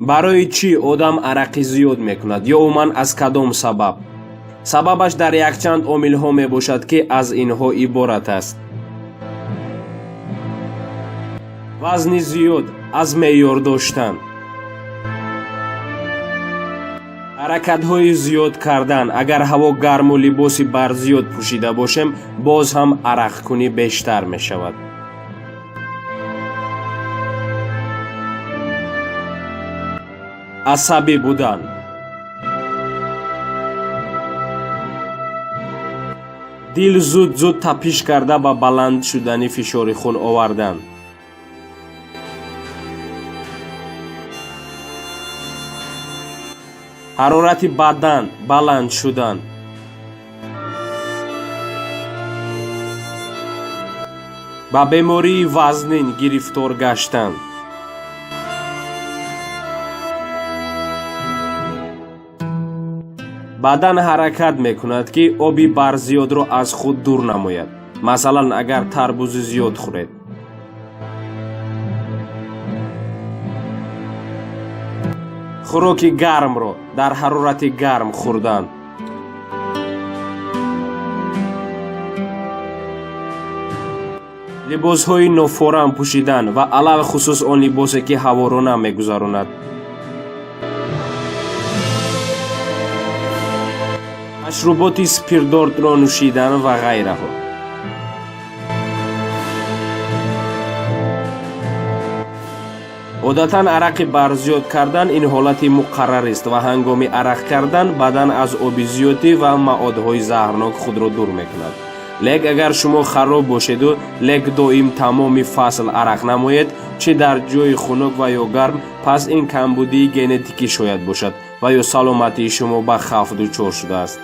Барои чӣ одам арақи зиёд мекунад ё умуман аз кадом сабаб? Сабабаш дар якчанд омилҳо мебошад, ки аз инҳо иборат аст: вазни зиёд аз меъёр доштан, ҳаракатҳои зиёд кардан. Агар ҳаво гарму либоси барзиёд пӯшида бошем, боз ҳам арақкунӣ бештар мешавад. Асабӣ будан, дил зуд-зуд тапиш карда ба баланд шудани фишори хун овардан, ҳарорати бадан баланд шудан, ба бемории вазнин гирифтор гаштан. Бадан ҳаракат мекунад, ки оби барзиёдро аз худ дур намояд. Масалан, агар тарбузи зиёд хӯред, хӯроки гармро дар ҳарорати гарм хӯрдан, либосҳои нофорам пӯшидан ва алалхусус он либосе, ки ҳаворо намегузаронад, машруботи спиртдорро нӯшидан ва ғайраҳо. Одатан арақи барзиёд кардан ин ҳолати муқаррарист ва ҳангоми арақ кардан бадан аз оби зиёдӣ ва маводҳои заҳрнок худро дур мекунад. Лек агар шумо хароб бошеду лек доим тамоми фасл арақ намоед, чӣ дар ҷойи хунук ва ё гарм, пас ин камбудии генетикӣ шояд бошад ва ё саломатии шумо ба хавф дучор шудааст.